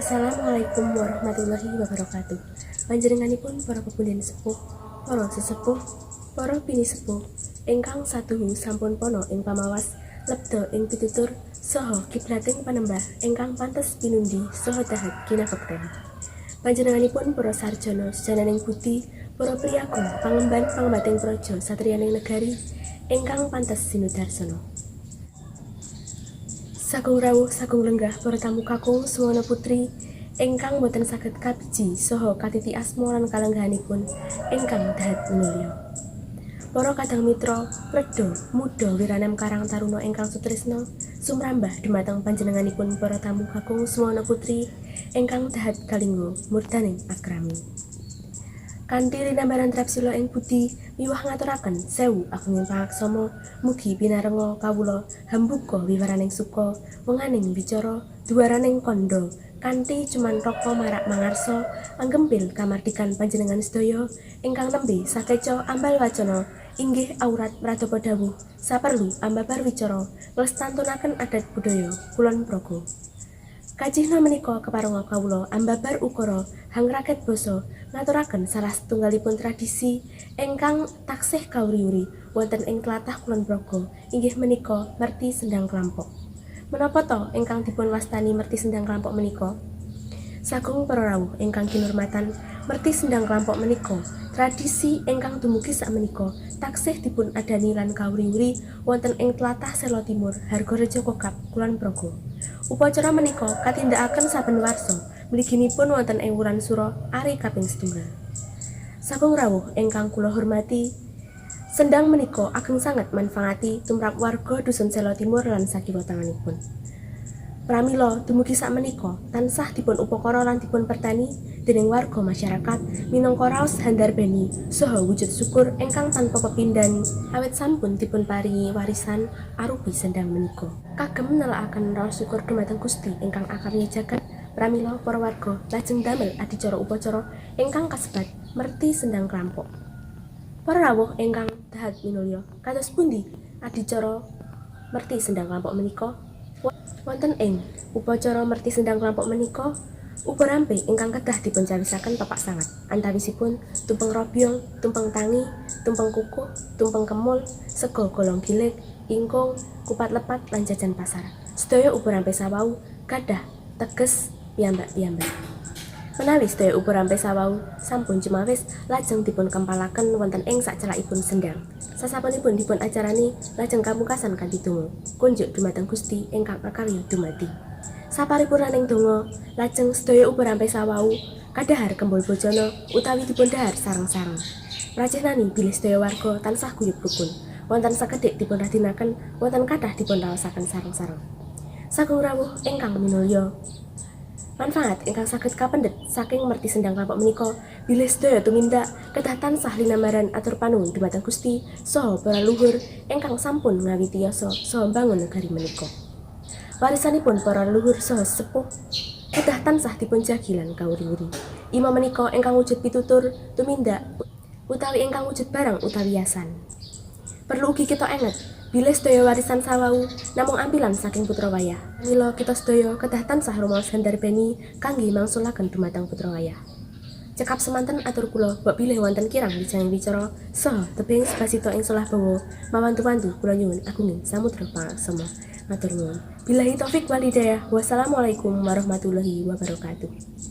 Assalamualaikum warahmatullahi wabarakatuh. Panjenenganipun para pepunden sepuh, para sesepuh, para pinisepuh ingkang saduhu sampun pana ing pamawas, lebda ing pitutur saha kiblating panembah ingkang pantes pinundi saha dahat kinabekten. Panjenenganipun para sarjana sejananing budi, para priyagung pangemban pangembating praja satriyaning negari ingkang pantes sinudarsana. Sagung rawuh sagung lenggah para tamu kakung suwana putri ingkang boten saged kabiji saha katiti asma lan kalenggahanipun ingkang dahat minulya. Para kadang mitra, wredha, muda wiranem karang taruna ingkang sutresna sumrambah dumateng panjenenganipun para tamu kakung suwana putri ingkang dahat kalingga murdaning akrami. Kanthi linambaran trapsila ing budi miwah ngaturaken sewu agunging pangaksama, mugi pinarenga kawula hambuka wiwaraning suka, wenganing wicara, duwaraning kandha kanthi cumanthaka marak mangarsa anggempil kamardikan panjenengan sedaya ingkang nembe sakeca ambal wacana inggih awrat pradapa dawuh saperlu ambabar wicara nglestantunaken adat budaya Kulon Progo. Kajihna menika keparenga kawula ambabar ukara hangraket basa ngaturaken salah setunggalipun tradisi ingkang taksih kauri-uri wonten ing tlatah Kulon Progo, inggih menika merti sendang klampok. Menapa to ingkang dipun wastani merti sendang klampok menika? Sagung para rawuh ingkang kinurmatan, merti sendang klampok menika tradisi ingkang dumugi sakmenika taksih dipun adani lan kauri-uri wonten ing tlatah Selo Timur, Hargorejo Kokap, Kulon Progo. Upacara menika katindakaken saben warsa mliginipun wonten ing wulan Sura ari kaping setunggal. Sagung rawuh ingkang kula hormati, sendang menika ageng sanget manfaati tumrap warga dusun Selo Timur lan sakiwa tengenipun. Pramila dumugi sakmenika tansah dipun upakara lan dipun perteni dening warga masyarakat minangka raos handarbeni saha wujud syukur ingkang tanpa pepindhan awit sampun dipun paringi warisan arupi sendang menika. Kagem nelakaken raos syukur dumateng Gusti ingkang akarya jagat, pramila para warga lajeng damel adicara upacara ingkang kasebat merti sendang klampok. Para rawuh ingkang dahat minulya, kados pundi adicara merti sendang klampok menika? Wonten ing upacara merti sendang klampok menika uparampe ingkang kedah dipuncawisaken pepak sanget. Antawisipun tumpeng robyong, tumpeng tangi, tumpeng kukuh, tumpeng kemul, sega golong gilig, ingkung, kupat lepat lan jajan pasar. Sedaya uparampe sawau gadah teges piyambak-piyambak. Menawi sedaya uparampe sawau sampun cumawis, lajeng dipun kempalaken wonten ing sacelakipun sendang. Sasampunipun dipun acarani, lajeng kapungkasan kanthi donga kunjuk dumateng Gusti ingkang akarya dumadi. Saparipurnaning donga, lajeng sedaya uparampe sawau kadhahar kembul bojana utawi dipun dhahar sareng-sareng. Pracihnani bilih sedaya warga tansah guyub rukun. Wonten sekedhik dipun radinaken, wonten kathah dipun raosaken sareng-sareng. Sagung rawuh ingkang minulya, manfaat ingkang saged kapendhet saking merti sendang klampok menika bilih sedaya tumindak kedah tansah linambaran atur panuwun dumateng Gusti saha para leluhur ingkang sampun ngawiti yasa saha mbangun negari menika. Warisanipun para leluhur saha sesepuh kedah tansah dipun jagi lan kauri-uri. Ima menika ingkang wujud pitutur, tumindak utawi ingkang wujud barang utawi yasan. Perlu ugi kita enget bilih sedaya warisan sawau namung ampilan saking putra wayah. Mila kita sedaya kedah tansah rumaos handarbeni kangge mangsulaken dumateng putra wayah. Cekap semanten atur kula, mbok bilih wonten kirang wijanging wicara saha tebihing sebasita ing solah bawa mawantu-wantu, kula nyuwun agunging samudra pangaksama. Matur nuwun. Billahi taufik wal hidayah. Wassalamualaikum warahmatullahi wabarakatuh.